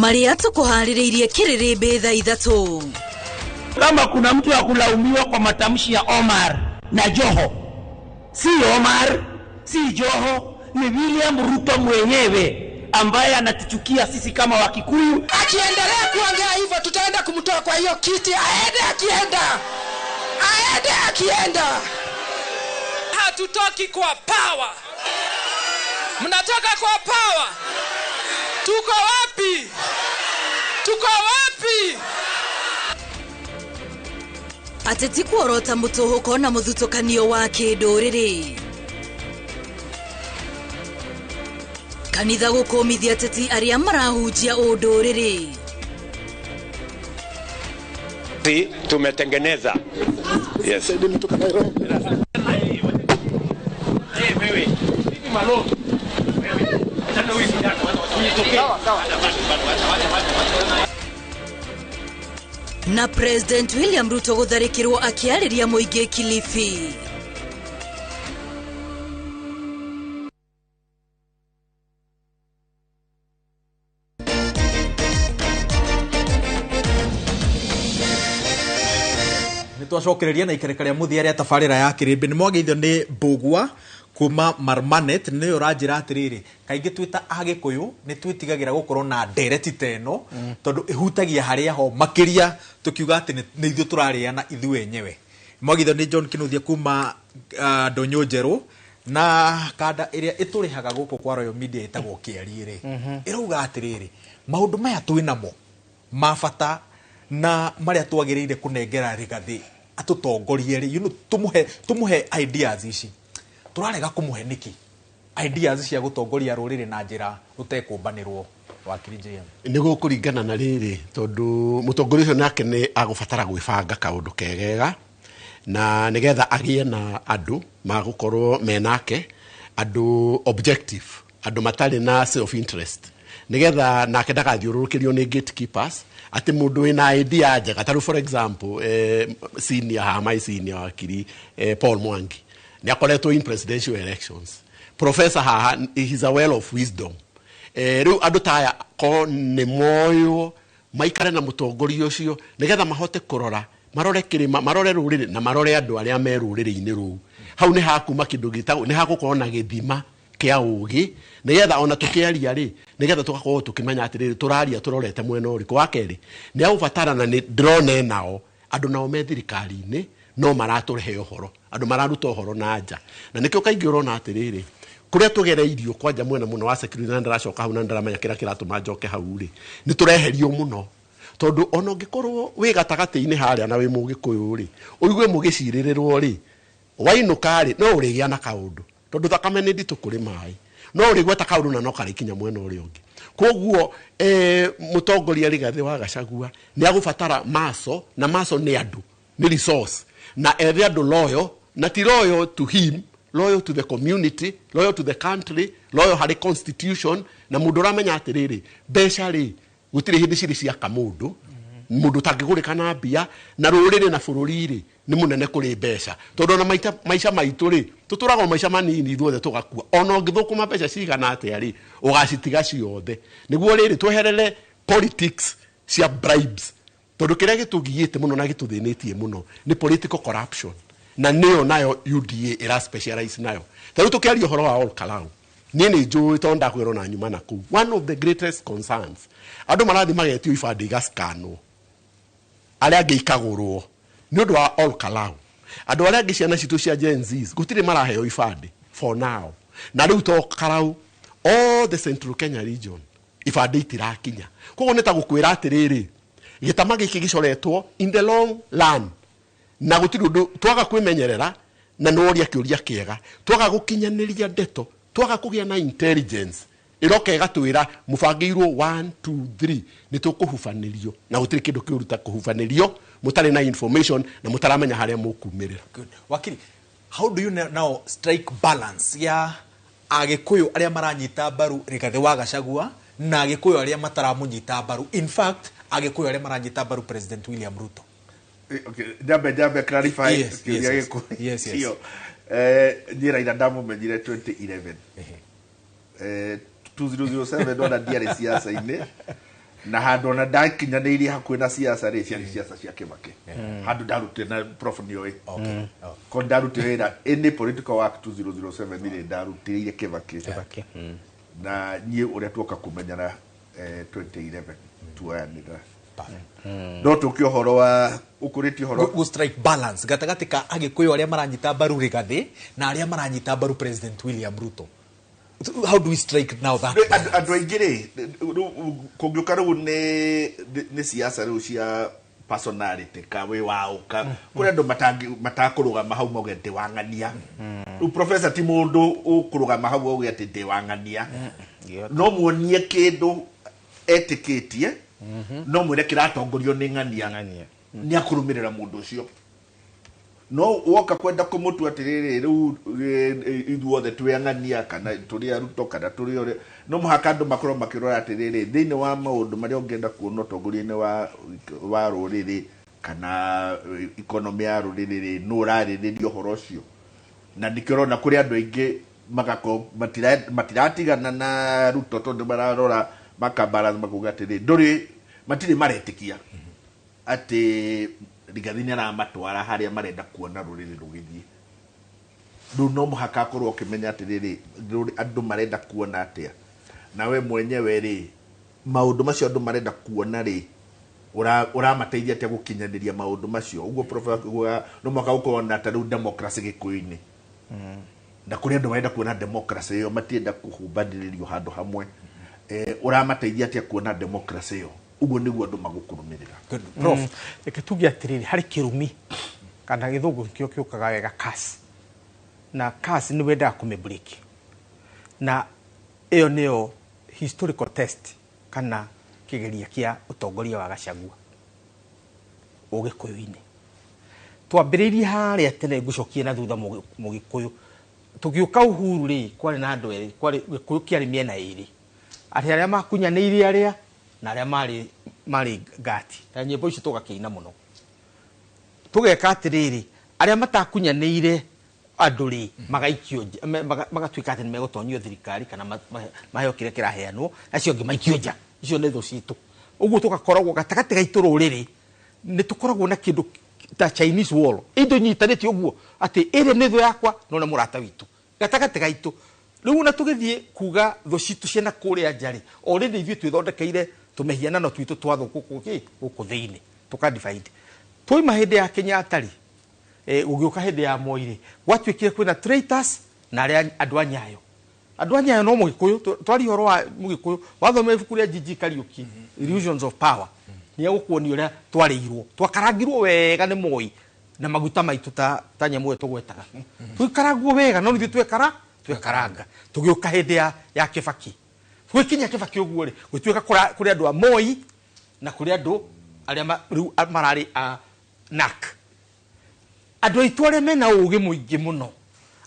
Marĩa tũkũharĩrĩirie kĩrĩrĩmbĩ thaa 3. Kama kuna mtu wa kulaumiwa kwa matamshi ya Omar na Joho, si Omar, si Joho, ni William Ruto mwenyewe ambaye anatuchukia sisi kama Wakikuyu. Akiendelea kuongea hivyo tutaenda kumtoa kwa hiyo kiti, aende akienda. Aende akienda. Hatutoki kwa power. Mnatoka kwa power. Tuko wapi? Tuko wapi? Ateti kuorota mutuhuko na muthutukanio wa kĩndũrĩrĩ. Kanitha gũkũmithia ateti arĩa marahunjia ũndũrĩrĩ. Tumetengeneza. Yes. Na President William Ruto gũtharĩkĩrwo akĩarĩria mũingĩ Kilifi. Nĩtwacokereria na ikereka rĩa mũthia rĩa tabarĩra ya kĩrĩmbĩ. Nĩ mwageithio nĩ Mbũgua kuma Marmanet, nĩyo ũranjĩra atĩrĩrĩ, kaingĩ twĩ ta Agĩkũyũ nĩ twĩtigagĩra gũkorwo na ndereti ta ĩno, tondũ ĩhutagia harĩa ho makĩria tũkiuga atĩ nĩ ithuĩ tũrarĩana ithuĩ enyewe. Mwageithio nĩ John Kinuthia kuma Ndũnyũ Njerũ, na kanda ĩrĩa ĩtũrĩhaga gũkũ kwa Royal Media ĩtagwo Kĩarie rĩ, ĩrauga atĩrĩrĩ, maũndũ maya twĩ namo ma bata na marĩa twagĩrĩire kũnengera Rigathĩ atũtongorie rĩ, you know, tũmũhe ideas ici tũrarega kũmũhe nĩkĩ ideas cia gũtongoria rũrĩrĩ na njĩra rũtekũmbanĩrwo. Wakiri JM, nĩ gũkũringana na rĩrĩ, tondũ mũtongoria ũcio nake nĩ agũbatara gwĩbanga kaũndũ kegega na nĩgetha agĩe na andũ magũkorwo menake, andũ objective, andũ matarĩ na self interest, nĩgetha nake ndagathiũrũrũkĩrio nĩ gatekeepers atĩ mũndũ wĩna idea njega. Ta rĩu for example, senior hama senior wakiri Paul Mwangi nĩ akoretwo in presidential elections. Professor haha, he's a well of wisdom. Rĩu andũ ta aya ko nĩ moywo maikare na mũtongoria ũcio nĩgetha mahote kũrora, marore kĩrĩma, marore rũrĩrĩ na marore andũ arĩa me rũrĩrĩ-inĩ rũu. Hau nĩ hakuma kĩndũ gĩtagwo, nĩ hagũkorwo na gĩthima kĩa ũgĩ, nĩgetha ona tũkĩaria rĩ, nĩgetha tũgakorwo tũkĩmenya atĩrĩrĩ, tũraria tũrorete mwena ũrĩkũ. Wa kerĩ, nĩ agũbatara na nĩ ndĩrona nao andũ nao me thirikari-inĩ no maratũrehe ũhoro, andũ mararuta ũhoro na nja, na nĩkĩo kaingĩ ũrona atĩrĩrĩ, kũrĩa tũgereirio kwanja mwena mũno wa security, na ndĩracoka hau na ndĩramenya kĩrĩa kĩratũma njoke hau rĩ, nĩ tũreherio mũno, tondũ ona ũngĩkorwo wĩ gatagatĩ-inĩ harĩa na wĩ mũgĩkũyũ rĩ, ũigue mũgĩcirĩrĩrwo rĩ, wainũka rĩ, no ũrĩgĩa na kaũndũ, tondũ thakame nĩ nditũ kũrĩ maĩ, no ũrĩgweta kaũndũ na no karĩkinya mwena ũrĩa ũngĩ. Koguo mũtongoria Rigathĩ wa Gachagua nĩ agũbatara maso, na maso nĩ andũ, nĩ resource, na ethe andũ loyal, na ti loyal to him, loyal to the community, loyal to the country, loyal harĩ constitution, na mũndũ ũramenya atĩrĩrĩ, mbeca rĩ gũtirĩ hĩndĩ cirĩ ciaka mũndũ, mũndũ ũtangĩgũrĩka na mbia, na rũrĩrĩ na bũrũri rĩ nĩ mũnene kũrĩ mbeca, tondũ ona maica maitũ rĩ tũtũraga maica manini ithuothe tũgakua, ona ũngĩthũkũma mbeca cigana atĩa rĩ ũgacitiga ciothe. Nĩguo rĩrĩ tweherere politics cia bribes, tondũ kĩrĩa gĩtũgiĩte mũno na gĩtũthĩnĩtie mũno nĩ political corruption, na nĩyo nayo UDA ĩra specialize nayo. Ta rĩu tũkĩaria ũhoro wa Ol Kalou, niĩ nĩ njũĩ tondũ ndakwĩrwo na nyuma na kũu, one of the greatest concerns, andũ marathiĩ magetio ibandĩ igascanwo, arĩa angĩ ikagũrwo nĩ ũndũ wa Ol Kalou. Andũ arĩa angĩ ciana citũ cia Gen Zs gũtirĩ maraheo ibandĩ for now, na rĩu to Karau, all the Central Kenya region ibandĩ itirakinya. Koguo nĩ ta gũkwĩra atĩrĩrĩ, gĩtama gĩkĩ gĩcoretwo in the long run, na gũtirĩ ũndũ twaga kwĩmenyerera, na nĩworia kĩũria kĩega, twaga gũkinyanĩria ndeto, twaga kũgĩa na intelligence ĩroka ĩgatwĩra mũbangĩirwo 1 2 3 nĩ tũkũhubanĩrio, na gũtirĩ kĩndũ kĩũru ta kũhubanĩrio mũtarĩ na information na mũtaramenya harĩa mũkumĩrĩra. Good. Wakiri, how do you now strike balance ya Agĩkũyũ arĩa maranyita mbaru Rigathĩ wa Gachagua na Agĩkũyũ arĩa mataramũnyita mbaru, in fact Agĩkũyũ arĩa maranyita mbaru President William Ruto? Okay, jambe clarify. Yes, yes, yes, yes. Niĩ Raila ndamũmenyire 2011, 2007 ndona ndiarĩ siasa-inĩ, Na handũ ona ndakinyanĩirie hakuhĩ na siasa rĩ, ciarĩ siasa cia Kĩbakĩ. Handũ ndarutire na prof nĩoĩ. Ko ndarutire wĩra any political work 2007 rĩ, ndarutĩire Kĩbakĩ. Na niĩ ũrĩa tuoka kũmenyana 2011 tuoyanĩra. No tũke ũhoro wa ũkũrĩtie ũhoro Go strike balance gatagatĩ ka Agĩkũyũ arĩa maranyita mbaru Rigathĩ na arĩa maranyita mbaru President William Ruto. How do we strike now that balance? Andũ aingĩ rĩ, kũngĩũka rĩu nĩ siasa rĩu cia personality ka wĩ waũ ka kũrĩ andũ matakũrũgama hau mauge ndĩ wang'ania. Rĩu professor ti mũndũ ũkũrũgama hau auge atĩ ndĩ wang'ania. No muonie kĩndũ etĩkĩtie, no mwĩre kĩratongorio nĩ ng'ania, nĩ akũrũmĩrĩra mũndũ ũcio. No woka kwenda kũmũtua atĩrĩrĩ rĩu ithuothe twĩ ang'ania kana tũrĩ aruto kana tũrĩ ũrĩa, no mũhaka andũ makorwo makĩrora atĩrĩrĩ thĩinĩ wa maũndũ marĩa ũngĩenda kuona ũtongoria-inĩ wa rũrĩrĩ kana economy ya rũrĩrĩ rĩ, nũ ũrarĩrĩria ũhoro ũcio. Na nĩkĩo ũrona kũrĩ andũ aingĩ magakorwo matiratigana na Ruto tondũ mararora makabalance makauga atĩrĩ ndũrĩ matirĩ maretĩkia atĩ Rigathi nĩ aramatwara harĩa marenda kuona rũrĩrĩ rũgĩthiĩ. Rĩu no mũhaka akorwo ũkĩmenya atĩrĩrĩ andũ marenda kuona atĩa, nawe mwenyewe rĩ maũndũ macio andũ marenda kuona rĩ ũramateithia atĩa gũkinyanĩria maũndũ macio. Ũguo professor no mũhaka gũkorwo na ta rĩu democracy Gĩkũyũ-inĩ, na kũrĩ andũ marenda kuona democracy ĩyo, matienda kũhumbanĩrĩrio handũ hamwe. Ũramateithia atĩa kuona democracy ĩyo? Ũguo nĩguo andũ magũkũrũmĩrĩra. Prof, reke tuge atĩrĩrĩ harĩ kĩrumi kana gĩthũngũ kĩo kĩũkaga wega curse, na curse nĩ wendaga kũmĩ-break, na ĩyo nĩyo historical test kana kĩgeria kĩa ũtongoria wa Gachagua Ũgĩkũyũ-inĩ. Twambĩrĩirie harĩa tene, ngũcokie na thutha Mũgĩkũyũ. Tũgĩũka Uhuru rĩ, kwarĩ na andũ erĩ, kwarĩ Gĩkũyũ kĩarĩ mĩena ĩrĩ, atĩ arĩa makunyanĩire arĩa na arĩa marĩ ngati, na nyĩmbo icio tũgakĩina mũno. Tũgeka atĩrĩrĩ, arĩa matakunyanĩire andũ rĩ magaikio nja, magatuĩka atĩ nĩmegũtonyio thirikari kana maheo kĩrĩa kĩraheanwo, acio angĩ maikio nja, icio nĩ thũ citũ. Ũguo tũgakoragwo gatagatĩ gaitũ rũrĩrĩ nĩ tũkoragwo na kĩndũ ta Chinese wall, indo nyitanĩte ũguo atĩ ĩrĩa nĩ thũ yakwa no nĩ mũrata witũ gatagatĩ gaitũ. Rĩu ona tũgĩthiĩ kuga thũ citũ ciana kũrĩa nja rĩ, already ithuĩ twĩthondekeire tũmĩhianano twitũ twa thũ gũkũ thĩinĩ, tũka divide. Twauma hĩndĩ ya Kenyatta rĩ, gũgĩũka hĩndĩ ya Moi rĩ, gwatuĩkire kwĩna traitors na arĩa andũ a Nyayo. Andũ a Nyayo no Mũgĩkũyũ, twaria ũhoro wa Mũgĩkũyũ, wathoma ibuku rĩa G.G. Kariuki, Illusions of Power, nĩ egũkuonia ũrĩa twarĩirwo, twakarangirwo wega nĩ Moi na maguta maitũ ta nyamũ ĩyo tũgwetaga. Tũikarangwo wega, no nithuĩ twekaranga. Tũgĩũka hĩndĩ ya Kĩbaki. Gwĩkinya Kĩbaki ũguo rĩ, gũtuĩka kũrĩ andũ a Moi na kũrĩ andũ arĩa rĩu mararĩ a NAC. Andũ aitũ arĩa mena ũgĩ mũingĩ mũno,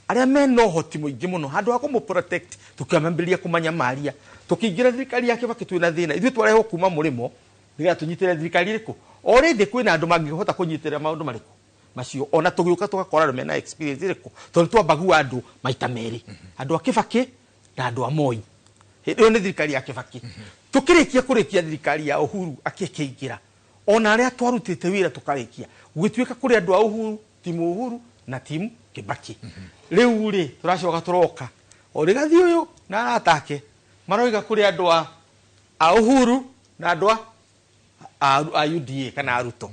arĩa mena ũhoti mũingĩ mũno, handũ ha kũmũ protect tũkĩambĩrĩria kũmanyamaria. Tũkĩingĩra thirikari ya Kĩbaki twĩna thĩna, ithuĩ twarehwo kuma mũrĩmo nĩgetha tũnyitĩrĩre thirikari ĩrĩkũ. Already kwĩna andũ mangĩhota kũnyitĩrĩra maũndũ marĩkũ macio, ona tũgĩũka tũgakora andũ mena experience ĩrĩkũ, tondũ twambagua andũ maita merĩ, andũ a Kĩbaki na andũ a Moi. Hĩndĩ ĩyo nĩ thirikari ya Kĩbaki. Tũkĩrĩkia kũrĩkia thirikari ya Uhuru akĩkĩingĩra, ona arĩa twarutĩte wĩra tũkarĩkia, gũgĩtuĩka kũrĩ andũ a Uhuru, timu Uhuru na timu Kĩbaki. Rĩu rĩ tũracoka tũroka o Rigathi ũyũ na arata ake maroiga kũrĩ andũ a Uhuru na andũ a UDA kana a Ruto.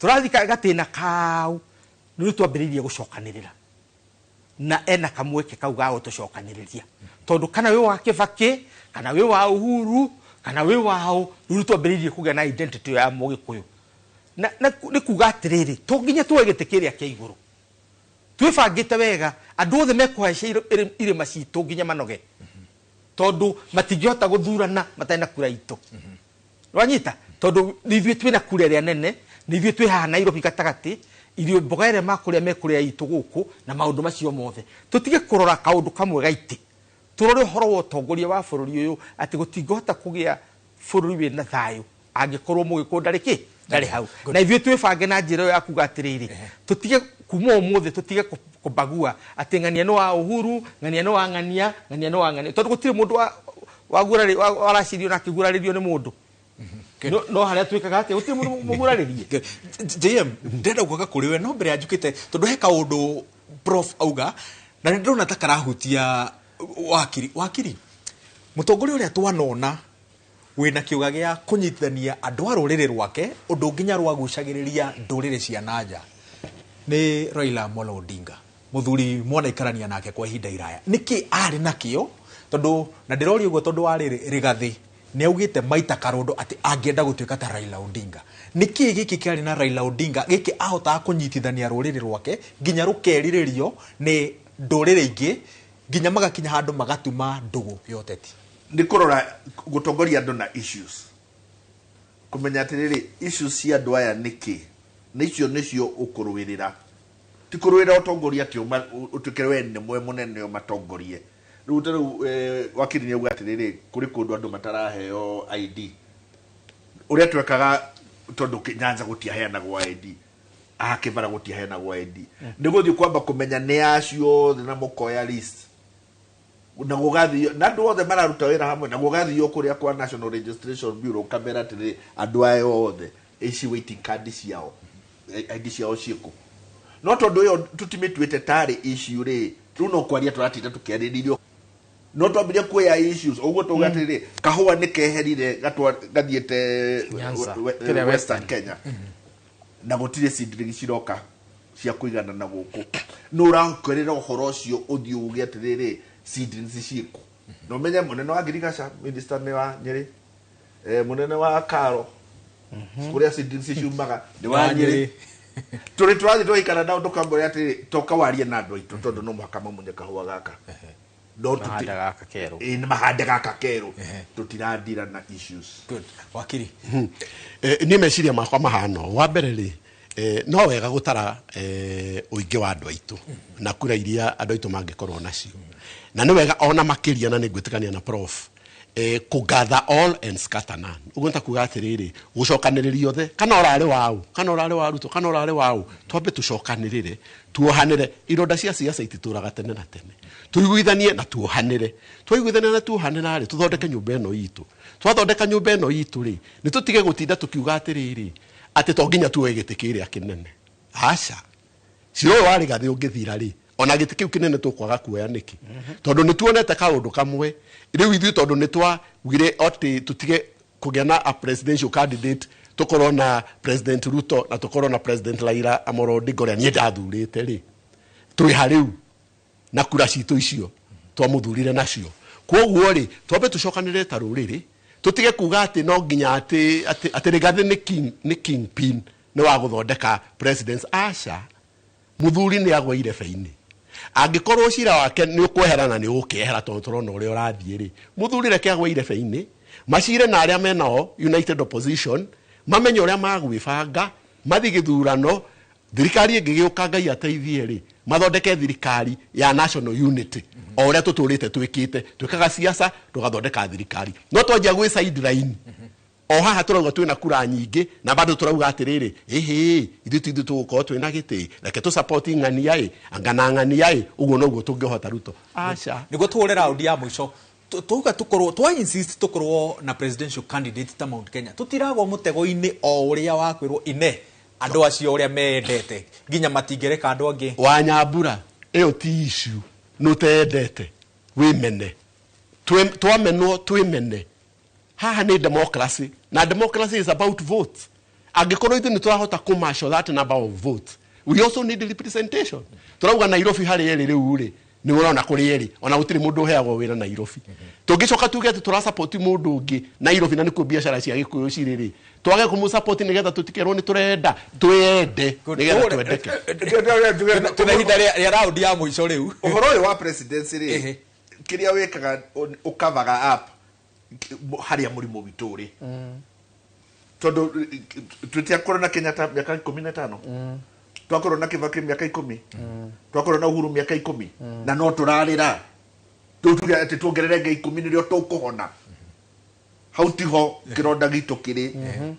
Tũrathiĩ gatĩna kau nĩ twambĩrĩirie gũcokanĩrĩra, na ena kamweke kau ga gũtũcokanĩrĩria, tondũ kana wĩ wa Kĩbaki kana wĩ wa Uhuru kana wĩ wao, rĩu twambĩrĩirie kũgĩa na identity ya Mũgĩkũyũ. Na nĩ kuga atĩrĩrĩ, to nginya tuoe gĩtĩ kĩrĩa kĩa igũrũ, twĩbangĩte wega, andũ othe mekũhaica irĩma citũ nginya manoge, tondũ matingĩhota gũthurana matarĩ na kura itũ. Wanyita? Tondũ ithuĩ twĩna kura ĩrĩa nene, nĩ ithuĩ twĩ haha Nairobi gatagatĩ, irio mboga ĩrĩa makũrĩa mekũrĩa itũ gũkũ na maũndũ macio mothe. Tũtige kũrora kaũndũ kamwe gaitĩ, tũrore ũhoro wa ũtongoria wa bũrũri ũyũ atĩ gũtingĩhota kũgĩa bũrũri wĩna thayũ angĩkorwo Mũgĩkũyũ ndarĩ kĩ ndarĩ hau. Na ithuĩ twĩbange na njĩra ĩyo ya kuga atĩrĩrĩ, tũtige kuma ũmũthĩ tũtige kũbagua atĩ ng'ania nĩ wa Uhuru, ng'ania nĩ wa ng'ania, ng'ania nĩ wa ng'ania, tondũ gũtirĩ mũndũ waracirio na akĩgurarĩrio nĩ mũndũ. No harĩa twĩkaga atĩa gũtirĩ mũndũ mũgurarĩrie. JM ndĩrenda gũka kũrĩ we no mbere ya njũkĩte tondũ he kaũndũ prof auga na nĩ ndĩrona ta karahutia wakiri. Wakiri, mũtongoria ũrĩa twanona wĩna kĩũga gĩa kũnyitithania andũ a rũrĩrĩ rwake ũndũ nginya rwagucagĩrĩria ndũrĩrĩ cia nanja nĩ Raila Amolo Odinga, mũthuri mwanaikarania nake kwa ihinda iraya. Nĩkĩ arĩ nakĩo? Tondũ na ndĩroria ũguo tondũ wa rĩrĩ Rigathĩ nĩ augĩte maita karũndũ atĩ angĩenda gũtuĩka ta Raila Odinga. Nĩkĩ gĩkĩ kĩarĩ na Raila Odinga gĩkĩ ahotaga kũnyitithania rũrĩrĩ rwake nginya rũkerirĩrio nĩ ndũrĩrĩ ingĩ nginya magakinya handũ magatuma ndũgũ ya ũteti? Nĩ kũrora gũtongoria andũ na issues, kũmenya atĩrĩrĩ issues cia andũ aya nĩkĩ, na icio nĩcio ũkũrũĩrĩra, ti kũrũĩrĩra ũtongoria atĩ ũtuĩke we nĩ mwe mũnene ũmatongorie. Rĩu ta rĩu wakiri nĩ auga atĩrĩrĩ kũrĩ kũndũ andũ mataraheo ID ũrĩa twekaga tondũ Nyanza gũtiaheanagwo ID, haha Kĩbara gũtiaheanagwo ID, nĩ gũthiĩ kwamba kũmenya nĩ acio othe na mũkoya list na gũgathio na andũ othe mararuta wĩra hamwe na gũgathio kũrĩa kwa National Registration Bureau kamera atĩrĩrĩ andũ aya othe ici waiting card ciao ID ciao ciĩkũ. No tondũ ĩyo tũtimĩtuĩte tarĩ issue rĩ, rĩu no kwaria tũratinda tũkĩarĩrĩrio, no twambirie kuoya issues ũguo tauga atĩrĩrĩ kahũa nĩ keherire gathiĩte Western Kenya na gũtirĩ seedling ciroka cia kũigana na gũkũ, nĩ ũrakorera ũhoro ũcio ũthiĩ uge atĩrĩrĩ seedlings ciĩkũ. Na ũmenye mũnene wa ngirigaca minister nĩ wa Nyĩrĩ, mũnene wa Karo kũrĩa seedlings ciumaga nĩ wa Nyĩrĩ. Tũrĩ tũrathiĩ tũgaikara nao tũkamwĩra atĩrĩrĩ toka warie na andũ aitũ tondũ no mũhaka mamunye kahũa gaka, no mahande gaka kerũ, tũtirandira na issues. Good. Wakiri, niĩ meciria makwa mahano wa mbere rĩ, no wega gũtara ũingĩ wa andũ aitũ na kura iria andũ aitũ mangĩkorwo nacio, na nĩ wega ona makĩria, na nĩ ngwĩtĩkania na prof kũgather all and scatter none. Ũguo nĩ kuga atĩrĩrĩ gũcokanĩrĩria othe, kana ũrarĩ waũ, kana ũrarĩ wa Ruto, kana ũrarĩ waũ, twambe tũcokanĩrĩre tuohanĩre. Ironda cia siasa ititũraga tene na tene, tũiguithanie na tuohanĩre. Twaiguithania na tuohanĩra rĩ, tũthondeke nyũmba ĩno itũ. Twathondeka nyũmba ĩno itũ rĩ, nĩ tũtige gũtinda tũkiuga atĩrĩrĩ atĩ to nginya tuoe gĩtĩ kĩrĩa kĩnene. Aca, cira ũyũ wa Rigathĩ ũngĩthira rĩ, ona gĩtĩ kĩu kĩnene tũkwaga kuoya nĩkĩ? Tondũ nĩ tuonete kaũndũ kamwe rĩu ithuĩ, tondũ nĩ twaugire atĩ tũtige kũgĩa na a presidential candidate, tũkorwo na President Ruto na tũkorwo na President Raila Amolo Odinga ũrĩa niĩ ndathurĩte rĩ, twĩ ha rĩu na kura citũ icio twamũthurire nacio. Kwoguo rĩ, twambe tũcokanĩrĩre ta rũrĩrĩ, tũtige kuga atĩ no nginya atĩ Rigathĩ nĩ kingpin nĩ wa gũthondeka presidents. Aca, mũthuri nĩ agwa irebe-inĩ, angĩkorwo cira wake nĩ ũkwehera na nĩ ũgũkĩehera tondũ tũrona ũrĩa ũrathiĩ rĩ, mũthuri reke agwe irebe-inĩ, macire na arĩa menao United Opposition mamenye ũrĩa magwĩbanga, mathiĩ gĩthurano, thirikari ĩngĩgĩũka Ngai ateithie rĩ, mathondeke thirikari ya national unity o ũrĩa tũtũrĩte twĩkĩte, twĩkaga siasa tũgathondeka thirikari. No twanjia gwĩ sideline o haha tũrauga twĩna kura nyingĩ na bado tũrauga atĩrĩrĩ ĩhĩ ithuĩ ti ithuĩ tũgũkorwo twĩna gĩtĩ, reke tũ support ng'ania ĩ anga na ng'ania ĩ, ũguo noguo tũngĩhota Ruto. Aca, nĩguo tũhũre raundi ya mũico. Tuga tukorwo twa insist tukorwo na presidential candidate ta Mount Kenya, tutiragwo mũtego-inĩ o ũrĩa wakwĩrwo ine andũ acio ũrĩa mendete nginya matingĩreka andũ angĩ. Wanyambura ĩyo ti issue, nĩ ũtendete wĩmene, twamenwo twĩmene. Haha nĩ democracy, na democracy is about votes. Angĩkorwo ithuĩ nĩ tũrahota kũmarshal that number of votes, we also need representation. Tũrauga Nairobi harĩ erĩ rĩu rĩ, nĩ ũrona kũrĩ erĩ, ona gũtirĩ mũndũ ũheagwo wĩra Nairobi. Tũngĩcoka tuge atĩ tũrasupport mũndũ ũngĩ Nairobi na nĩkuo biacara cia Gĩkũyũ cirĩ rĩ, twage kũmũsupport nĩgetha tũtikerwo nĩ tũrenda, twĩyende nĩgetha twendeke. Tũna ihinda rĩa raundi ya mũico rĩu. Ũhoro ũyũ wa presidency rĩ, kĩrĩa wĩkaga ũkavaga up harĩa mũrimũ witũ ũrĩ, tondũ tũtiakorwo na Kenyatta mĩaka 15, twakorwo na Kibaki mĩaka 10, twakorwo na Uhuru mĩaka 10, na no tũrarĩra tuge atĩ tuongerere ngĩ 10 nĩrĩo tũkũhona. Hau tiho kironda gitu kiri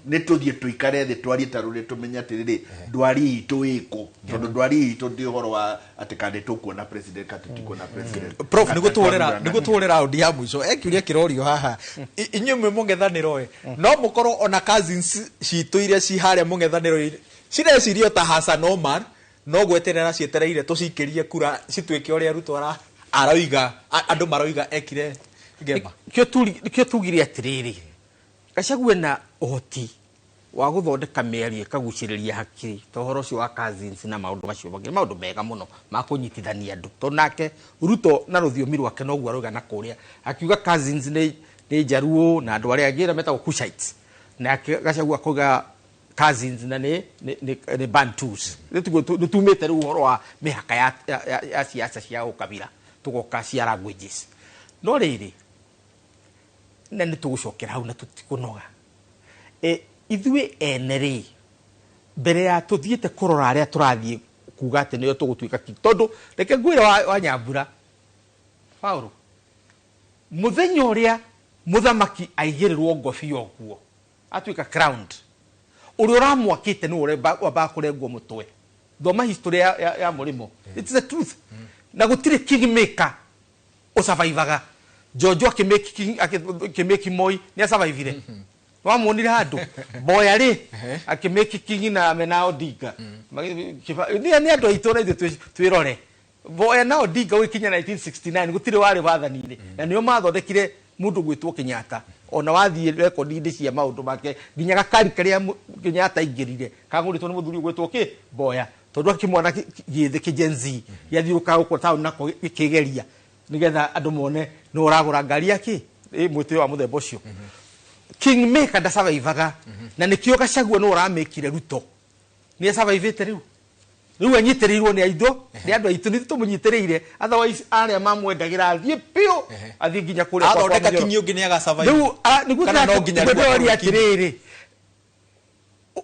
ni tuthie tuikare thi twarie ta ruri tumenye atiriri ndwari itu iku tondu ndwari itu ndi uhoro wa ati kana tukuona president kana tutikuona president. Prof nigutuhurira round ya mwico ekiuria kirorio haha inyuĩ mwĩ mũng'ethanĩro ĩ no mũkorwo ona cousins citũ iria ci harĩa mũng'ethanĩro cireciria ta Hassan Omar no gweterera cietereire tũcikĩrie kura cituĩke ũrĩa Ruto aroiga andũ maroiga ekire ngema. Kĩo tugire atĩrĩrĩ Gachagua na ũhoti wa gũthondeka mĩario ĩkagucĩrĩria hakiri ta ũhoro ũcio wa cousins na maũndũ macio mangĩ maũndũ mega mũno ma kũnyitithania andũ tondũ nake Ruto na rũthiomi rwake noguo arauga na kũrĩa akiuga cousins nĩ Njaruo na andũ arĩa angĩ arĩa metagwo Cushites nake Gachagua akauga cousins na nĩ Bantus. Nĩ tumĩte rĩu ũhoro wa mĩhaka ya siasa cia ũkabira tũgoka cia languages no rĩrĩ na nĩ tũgũcokera hau na tũtikũnoga. Ithuĩ ene rĩ mbere ya tũthiĩte kũrora arĩa tũrathiĩ kuga atĩ nĩo tũgũtuĩka tondũ reke ngwĩre wa Nyambura Paũlũ mũthenya ũrĩa mũthamaki aigĩrĩrwo ngobia ũguo atuĩka crowned ũrĩa ũramwakĩte nĩwe wambaga kũrengwo mũtwe. Thoma history ya mũrĩmo. It's the truth. Na gũtirĩ kingmaker ũsurvivaga. Jojo akĩmake Moi nĩ asurvivire. Wamuonire handũ Mboya rĩ akĩmake king na mena Odinga. Nĩ andũ aitũ na ithuĩ twĩrore. Mboya na Odinga gũgĩkinya 1969 gũtirĩ warĩ wathani-inĩ na nĩo mathondekire mũndũ gwĩtwo Kenyatta. Ona wathiĩ rekondi-inĩ cia maũndũ make nginya gakari karĩa Kenyatta aingĩrire kagũrĩtwo nĩ mũthuri ũgwĩtwo kĩ Mboya tondũ akĩmwana gĩthĩ kĩ Gen Z gĩathiũrũrũkaga gũkũ taũni nako gĩkĩgeria nigetha andũ mone nĩ ũragũra ngari yake mwĩtĩo wa mũthemba ũcio. Kingmaker ndasurvivaga na nĩkĩo Gachagua nĩ ũramĩkire Ruto nĩ asurvivĩte rĩu anyitĩrĩirwo nĩ aitũ nĩ andũ aitũ nĩ tũmũnyitĩrĩire otherwise arĩa mamwendagĩra athiĩ biũ athiĩ nginya kũrĩa athondeka kinyi ũngĩ nĩ agasurvive rĩu nĩguo ndĩroria atĩrĩrĩ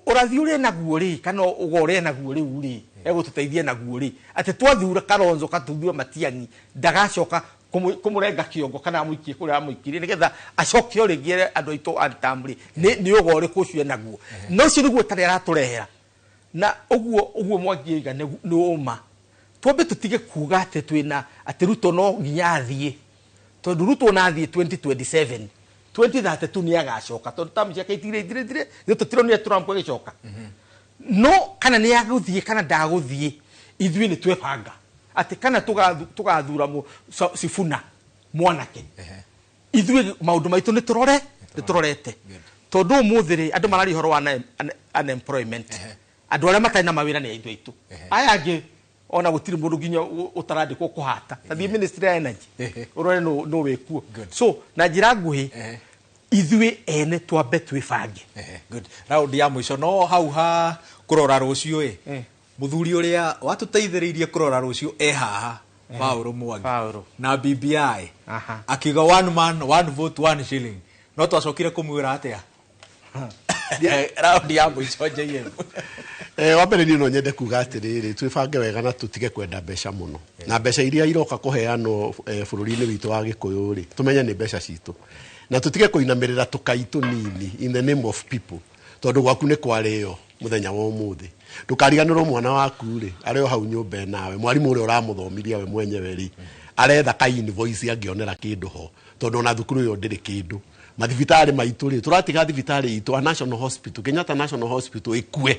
ũrathi ũrĩa naguo rĩ kana ũgo ũrĩa naguo rĩu rĩ egũtũteithia naguo rĩ atĩ twathura Kalonzo katuthure Matiang'i ndagacoka kũmũrenga kĩongo kana amũikie kũrĩa amũikirie nĩgetha acoke o rĩngĩ andũ aitũ antam rĩ nĩ ũgo ũrĩkũ ũcio enaguo na ũcio nĩguo ũtarĩ aratũrehera na ũguo ũguo Mwangi oiga nĩ ũma twambe tũtige kuga atĩ twĩna atĩ Ruto no nginya athiĩ tondũ Ruto ona athiĩ 2027 2032 nĩ agacoka tondũ tamu ciake itirĩ ithirĩthire ithuĩ tũtironire Trump agĩcoka no kana nĩ agũthiĩ kana ndagũthiĩ ithuĩ nĩ twebanga atĩ kana tũgathura Sifuna mwanake ithuĩ maũndũ maitũ nĩ tũrore nĩ tũrorete tondũ ũmũthĩ rĩ andũ mararia ũhoro wa unemployment andũ arĩa matarĩ na mawĩra nĩ aitũ aitũ aya angĩ ona gũtirĩ mũndũ nginya ũtarandĩkwo kũhata tathiĩ ministry ya energy ũrore no wĩkuo so na njĩra nguhĩ ithuĩ ene twambe twĩbange. Good. Round ya mũico no hau ha kũrora rũciũ ĩ mũthuri ũrĩa watũteithĩrĩirie kũrora rũciũ e haha Paũlũ Mwangi na BBI akiuga one man one vote one shilling no twacokire kũmwĩra atĩa round ya mũico JM. Wa mbere niĩ no nyende kuga atĩrĩrĩ twĩbange wega na tũtige kwenda mbeca mũno na mbeca iria iroka kũheanwo bũrũri-inĩ witũ wa Gĩkũyũ rĩ tũmenye nĩ mbeca citũ na tũtige kũinamĩrĩra tũkai tũnini in the name of people tondũ gwaku nĩ kwarĩo mũthenya wa ũmũthĩ ndũkariganĩrwo mwana waku rĩ arĩ o hau nyũmba nawe mwarimũ ũrĩa ũramũthomirie we mwenyewe rĩ aretha ka invoice angĩonera kĩndũ ho tondũ ona thukuru ĩyo ndĩrĩ kĩndũ mathibitarĩ maitũ rĩ tũratiga thibitarĩ itũ a National Hospital Kenyatta National Hospital ĩkue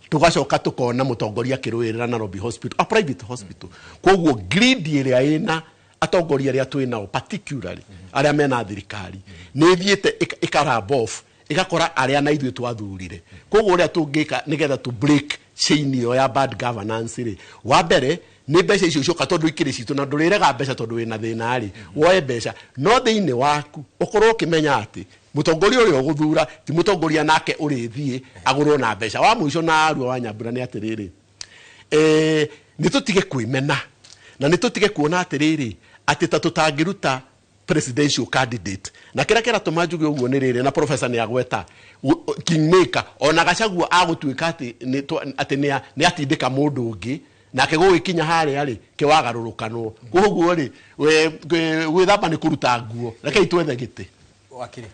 tugacoka tukona mutongoria akirũĩrĩra Nairobi Hospital a private hospital koguo greed ĩrĩa ĩna atongoria arĩa twĩ nao particularly arĩa mena thirikari nĩ ĩthiĩte ĩkarab off ĩgakora arĩa na ithuĩ twathurire koguo ũrĩa tũngĩka nĩgetha tũ break chain ĩyo ya bad governance rĩ wa mbere nĩ mbeca icio cioka tondũ ikĩrĩ citũ na ndũrĩrega mbeca tondũ wĩna thĩna rĩ woe mbeca no thĩinĩ waku ũkorwo ũkĩmenya atĩ mutongoria ũrĩa ũgũthura ti mutongoria nake ũrĩthiĩ agũrwo na mbeca wa mũico na arua wa Nyambura nĩ atĩrĩrĩ nĩ tũtige kwĩmena na nĩ tũtige kuona atĩrĩrĩ atĩ ta tũtangĩruta presidential candidate na kĩrĩa kĩratũma njuge ũguo nĩ rĩrĩ na professor nĩ agweta kingmaker ona Gachagua agũtuĩka atĩ nĩ atindĩka mũndũ ũngĩ nake gũgĩkinya harĩa rĩ kĩwagarũrũkanwo koguo rĩ gwĩthamba nĩ kũruta nguo rekei twethe gĩtĩ wakiri.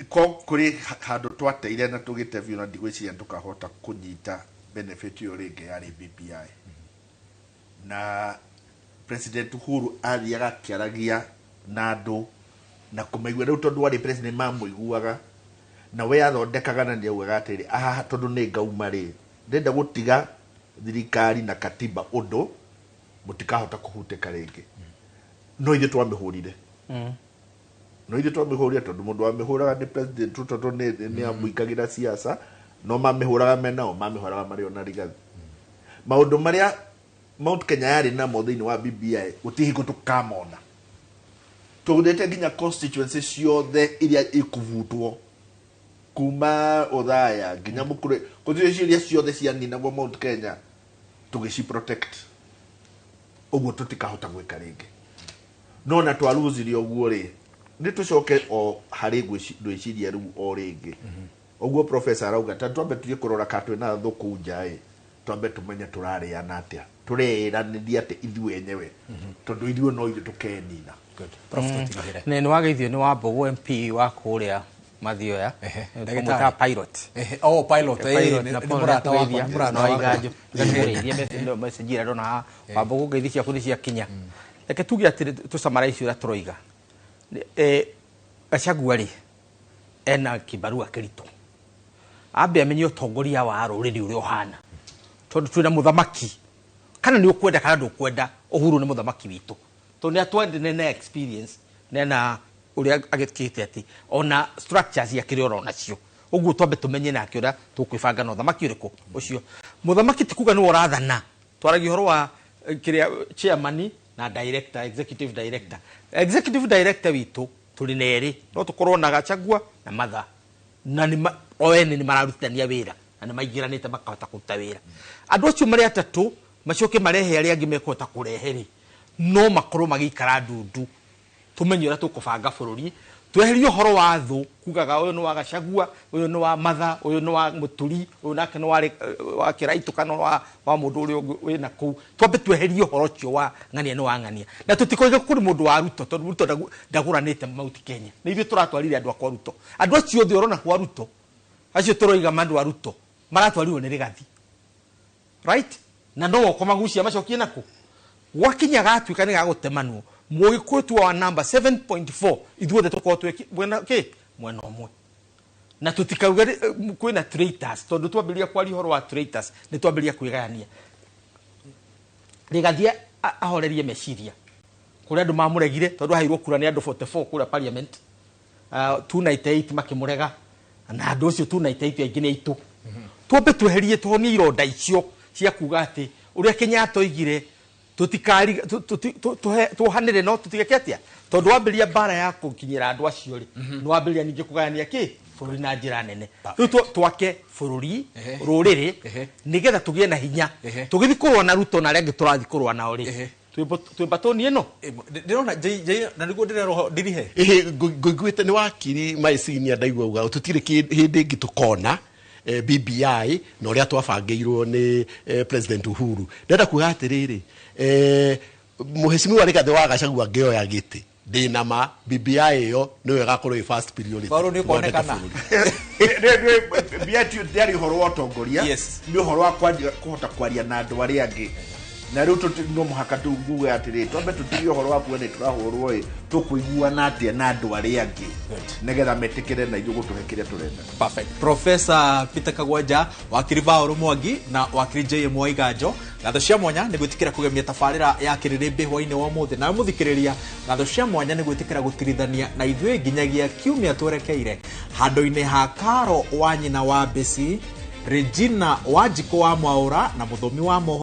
Ko kũrĩ handũ twateire na tũgĩte biũ na ndigwĩciria tũkahota kũnyita benefit ĩyo rĩngĩ yarĩ BBI. Na President Uhuru athiaga akĩaragia na andũ na kũmaigua rĩu tondũ warĩ president mamũiguaga na we athondekaga na nĩaugaga atĩrĩ aha tondũ nĩ ngauma rĩ ndĩrenda gũtiga thirikari na katiba ũndũ mũtikahota kũhutĩka rĩngĩ. No ithuĩ twamĩhũrire. No ithuĩ twamĩhũrire tondũ mũndũ wamĩhũraga nĩ President Ruto tondũ nĩ amũingagĩra siasa no mamĩhũraga menao mamĩhũraga marĩ ona Rigathi. Maũndũ marĩa Mount Kenya yarĩ namo thĩinĩ wa BBI gũtirĩ hingo tũkamona. Tũgũrĩte nginya constituency ciothe iria ikũbutwo kuma Othaya nginya Mũkũrwe constituency iria ciothe cianinagwo Mount Kenya tũgĩci protect ũguo tũtikahota gwĩka rĩngĩ. No na twaruzire ũguo rĩ nĩ tũcoke o harĩ gwĩciria rĩu o rĩngĩ. Ũguo professor arauga ta twambe tũthiĩ kũrora ka twĩna thũ kũu nja ĩ twambe tũmenye tũrarĩana atĩa tũreĩranĩria atĩ ithuĩ enyewe tondũ ithuĩ no ithuĩ tũkenina. Nĩ wageithio nĩ Wambũgũ MP wa kũrĩa Mathioya ndagĩtarĩ. Pilot. Oh, pilot, nĩ mũrata wakwa, nĩ mũrata wakwa. Nĩmũrĩithie message ĩrĩa ndona haha. Wambũgũ ngeithi ciaku nĩ ciakinya. Reke tuge atĩrĩ tũcamara ũrĩa tũroiga. Gachagua rĩ ena kĩbarua kĩritũ. Ambe amenye ũtongoria wa rũrĩrĩ ũrĩa ũhana tondũ twĩna mũthamaki kana nĩ ũkwenda kana ndũkwenda Uhuru nĩ mũthamaki witũ tondũ nĩ atwendene na experience nena ũrĩa agĩkĩte atĩ ona structures akĩrĩ oro nacio ũguo twambe tũmenye nake ũrĩa tũkwĩbanga na ũthamaki ũrĩkũ ũcio. Mũthamaki ti kuga nĩwe ũrathana, twaragia ũhoro wa kĩrĩa chairman na director, executive director. Executive director witũ tũrĩ na erĩ no tũkorwo na Gachagua na Martha na nĩ o ene nĩ mararutithania wĩra na nĩ maingĩranĩte makahota kũruta wĩra. Andũ acio marĩ atatũ macoke marehe arĩa angĩ mekũhota kũrehe rĩ no makorwo magĩikara ndundu tũmenye ũrĩa tũkũbanga bũrũri tweherie ũhoro wa thũ kugaga ũyũ nĩ wa Gachagua ũyũ nĩ wa Martha ũyũ nĩ wa Mũturi ũyũ nake nĩ wa Kĩraitũ kana wa mũndũ ũrĩa ũngĩ wĩna kũu. Twambe tweherie ũhoro ũcio wa ng'ania nĩ wa ng'ania na tũtikoige kũrĩ mũndũ wa Ruto tondũ Ruto ndagũranĩte Mount Kenya. Nĩ ithuĩ tũratwarire andũ a kwa Ruto. Andũ acio othe ũrona kwa Ruto acio tũroiga andũ a Ruto maratwarirwo nĩ Rigathi, right? Na no ũkũmagucia macokie nakũ gwakinya gatuĩka nĩ gagũtemanwo mũgĩkũyũ tu wa number 7.4 ithuothe tũkorwo twĩ mwena kĩ mwena ũmwe na tũtikauge kwĩna traitors tondũ twambĩrĩria kwaria ũhoro wa traitors nĩ twambĩrĩria kwĩgayania. Rigathi ahorerie meciria kũrĩa andũ mamũregire tondũ aheirwo kura nĩ andũ 44 kũrĩa parliament 298 makĩmũrega na andũ acio 298 aingĩ nĩ aitũ. Twambe tweherie tũhonie ironda icio cia kuga atĩ ũrĩa Kenyatta oigire tutikari tuhanire no tutigeke atia tondu wambiria bara ya kukinyira andu acio ri ni wambiria ningi kugayania ki bururi na njira nene. Riu twake bururi ruriri nigetha tugie na hinya tugithi kurwa na Ruto na aria angi turathi kurwa nao ri twimbatoni ino ndirona na niguo ndirerwo ndirihe nguiguite ni wakiri maicinia ndaigua uga tutire hindi ingi tukona BBI na uria twabangĩirwo nĩ President Uhuru. Ndĩrenda kuga atĩrĩrĩ mũheshimiwa Rigathĩ wa Gachagua angĩoya gĩtĩ ndĩna ma BBI ĩyo nĩyo ĩgakorwo ĩ first priority. Paulo nĩ kuonekana BBI ndĩarĩ ũhoro wa ũtongoria, nĩ ũhoro wa kũhota kwaria na andũ arĩa angĩ na rĩu no mũhaka tuuge atĩrĩ twambe tũtigie ũhoro wa kuga nĩ tũrahũrwo ĩ tũkũiguana atĩa na andũ arĩa angĩ nĩgetha metĩkĩre na ithuĩ gũtũhe kĩrĩa tũrenda. Perfect. Professor Peter Kagwanja, wakiri Paul Mwangi na wakiri JM Waiganjo, ngatho cia mwanya nĩ gwĩtĩkĩra kũgemia tabarĩra ya kĩrĩrĩmbĩ hwainĩ wa ũmũthĩ. Nawe mũthikĩrĩria, ngatho cia mwanya nĩ gwĩtĩkĩra gũtirithania na ithuĩ nginyagia kiumia twerekeire handũ-inĩ ha Karo wa nyina wa Besi, Regina Wanjikũ wa Mwaũra na mũthomi wa mohoro.